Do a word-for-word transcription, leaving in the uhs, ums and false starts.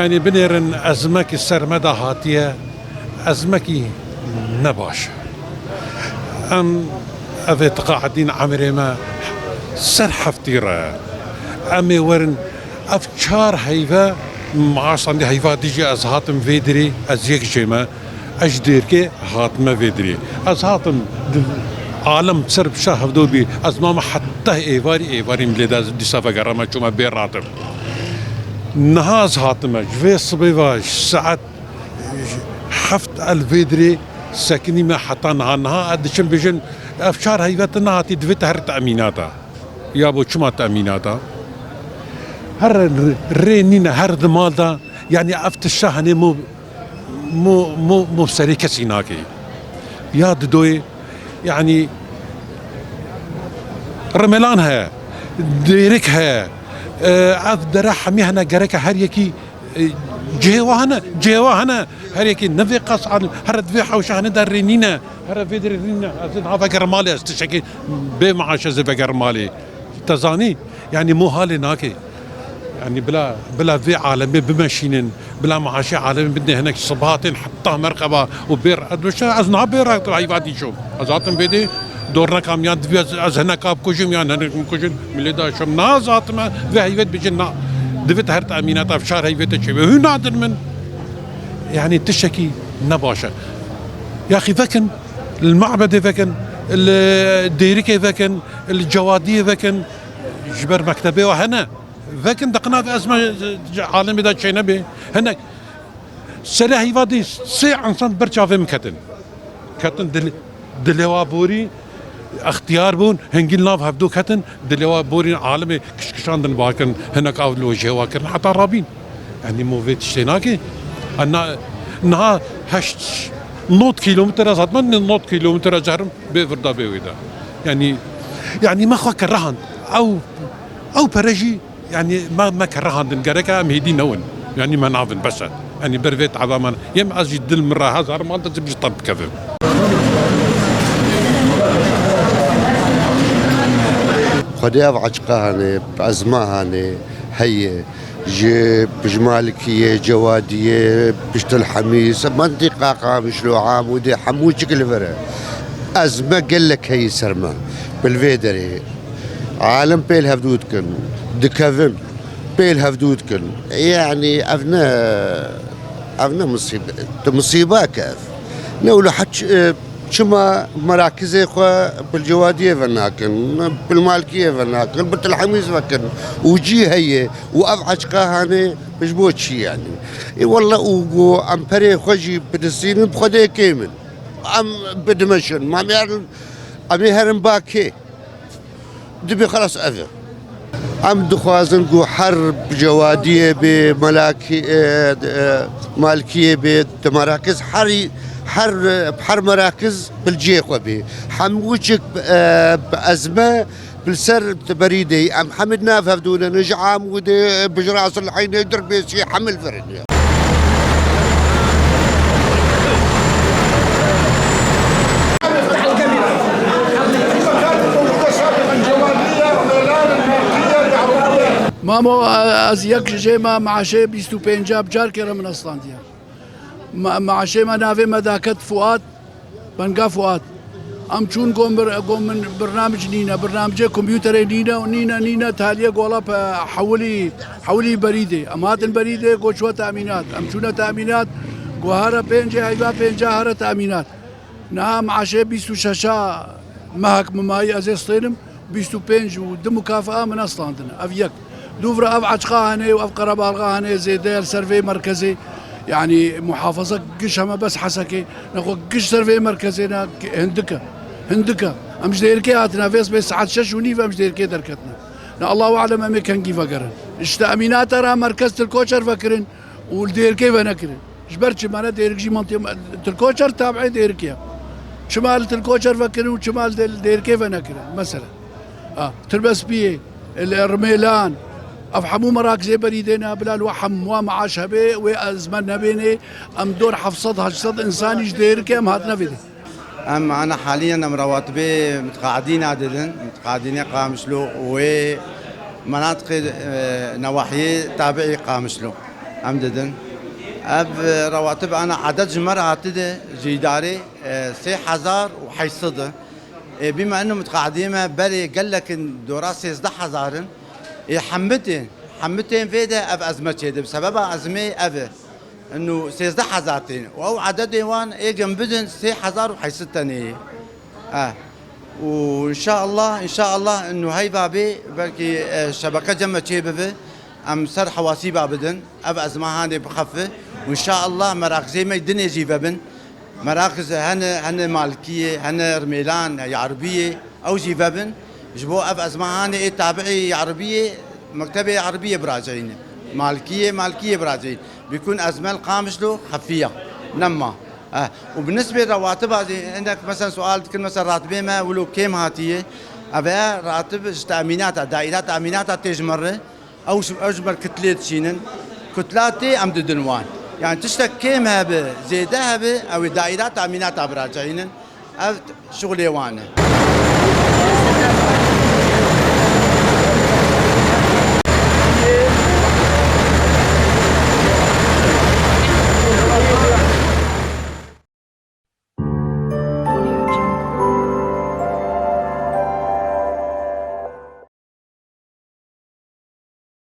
Yanî binêrin ezmekî ser me de hatiye, ezmekî ne baş e. Em ev ê tiqaedîn emrê me ser heftî re. Em ê werin ev çar heyve, ma standî heyva dî jî ez hatim vê dirê, ez yek jê me. Ez ji Dêrikê hatime vê dirê. Ez hatim di alem ser bişa hevdo bî. Ez mame heta êvarî, êvarî min lê de ez dîsa vegerame çûme bê ratim. Niha ez hatime, ji vê sibê ve ji saet heft el vê dirê sekinîme heta niha. Niha ez diçim bêjin, ev çar heyve te nehatî, divê te her temînata. Ya bo çima temînata? Her rê nîne, her di mal de, yanî ev tişta henê mo, mo, mo, mo serê kesî nake. Ya didoyê, yanî rimelan heye, dêrik heye, e, ev dere hemî hene, gereke her yekî, e, cihê wa hene, cihê wa hene, her yekî ne vê qas an, here di vê hewşa hene de rê nîne, here vê dirê nîne, ez ê niha vegerim malê, ez tiştekî bê maaş ez ê vegerim malê. Te zanî? Yanî mo halê nake. Yanî bila, bila vê alemê bimeşînin, bila maaşê alemê bidin hinek sibaha tên heta merqeba û bêr, ez niha bêr heyva dîşom. Ez hatim vê dê dorneka min yan divê ez, ez hineka bikujim yan hinek bikujin. Milê da şom na ez hatime vê heyvet bijin na. Divê te her temînata ev çar heyvete çêbe. Hûn nadin min. Yanî tiştekî ne baş e. Yaxî vekin, li mabedê vekin, li dêrikê vekin, li cewadiyê vekin, ji ber mektebê wa hene. Vekin deqina ez me alemê de çênebê. Hinek serê heyva dî sê insan ber çavê min ketin. Ketin dil-, dilê wa borî extiyar bûn, hingî li nav hevdû ketin, dilê wa borî alemê kişkişandin bakin, hinek av li wejê wa kirin, heta rabîn. Yanî mo vê tiştê nake. Ana niha heşt not kilometre ez hatime, ne not kilometre ez herim bê vir de bê wê de. Yanî, yanî me xwe kerehand. Ew, ew pere jî, yanî me, me kerehand in. Gereke em hêdî newin. Yanî me navin bes e. Yanî ber vê teba me. Yem ez jî dil min re hezar mal de zim ji te bikevim. Xwedê ev açiqa hane, ezma hane, heye. Ji Pijmalikiyê, Cewadiyê, Piştil Hemîs, mentiqa Qamişlo, Amûdê, hemû çik li vir e. Ezme gelek heyî ser me. Bi li vê derê. Alem pêl hevdû dikin, dikevin, pêl hevdû dikin. Yanî ev ne, ev ne misîbe, tu misîbak e ev. Ne wilo heç, e, Çima merakizê xwe bi Cewadiyê ve nakin, bi Malikiyê ve nakin, bi Til Hemîs vekin û cî heye û ev açiqa hane ji bo çi yanî? Ê welle û ku em perê xwe jî bidisînin bi Xwedê kêm in. Em bidimeşin, ma em herin, em ê herin ba kê? Dibê xelas ev e. Em dixwazin ku her Cewadiyê bê, Melakî, e, e, Malikiyê bê, di merakiz her, her, her merakiz bi cihê xwe bê. Hemû çik, e, bi ezme bi ser berî de. Em hemî nav hevdû ne, ji Amûdê, bi ji Rasil Heynê, Dirbêsî, hemî li vir in. Mamo, ez yek ji jê me, maaşê bîst û pênca bi carkê re min aslandiye. Ma-, maaşê me navê me daket Fuat, Benga Fuat. Em çûn got mir-, got min birnamij nîne, birnamicê kompûterê nîne û nîne, nîne, taliye gola pe hewilî, hewilî berî dê. Em hatin berî dê, got çûwe temînat. Em çûne temînat, got here pêncê heyva pênca here temînat. Niha maaşê bîst û şeşa mehek min mayî ez ê stênim, bîst û pênc û du mukafaa min estandine. Ev yek. Dûv re ev açiqa hene û ev qerebalxa hene zêde li ser vê merkezê. Yanî muhafaza giş heme bes Hesekê. Nexwe giş ser vê merkezê ne hindik e. Hindik e. Em ji Dêrikê hatine, vê sibê saet şeş û nîv em ji Dêrikê derketine. Ne Allahu alem em ê kengî vegerin. Ji temînata re merkez Tilkoçer vekirin û li Dêrikê venekirin. Ji ber çi? Mane Dêrik jî mantê me, Tilkoçer tabiê Dêrikê ye. Çima li Tilkoçer vekirin û çima li Dê-, Dêrikê venekirin? Mesela. Ha, Tirbespiyê, li Rimêlan, ev hemû merakizê berî dê ne, bila li we hemû maaş hebe, wê ezme nebênê, em dor heft sed heşt sed însanî ji Dêrikê em hatine vê dê. Em ana haliyen em rawatibê mitqaedîna didin, mitqaedînê Qamişlo wê menatiqê, e, newahiyê tabiî Qamişlo. Em didin. Ev, e, rewatib ana edet ji me re hatide, ji îdarê, e, sê hezar û heyt sed e. E, bîma eno mitqadî me berê gelekin dora sêzdeh hezar in. E, hembi tên, hembi tên vê de ev ezme çêdib. Sebeba ezmê ev e. Eno sêzdeh hezar tên. Û ew ededê wan ê gin bidin sê hezar û heyt sed tenê. E. Û inşallah, inşallah eno heyva bê, belkî, e, şebeke cem me çê bibe. Em ser hewasîba bidin. Ev ezma hanê bixefe. Û inşallah meraqizê me dinê jî vebin. Meraqizê hene, hene Malikiyê, hene Rmêlan, Yaribiyê, ew jî vebin. Ji bo ev ezma hanê ê tabiî Yaribiyê, mektebê Yaribiyê biraceyne. Malikiyê, Malikiyê biraceyne. Bikun ezmel Qamişlo xefiya. Nema. Eh, û bi nisbê rewatiba jî, hindek mesela sual dikin, mesela ratibê me wilo kêm hatiye. Ev e ratib ji temînata, daîra temînata tê ji me re. Ew ji, ew ji ber kitlê dişînin. Kutla tê em didin wan. Yani tiştek kêm hebe, zêde hebe, ew ê daîra temînata biraceynin. Ev şixulê wan e.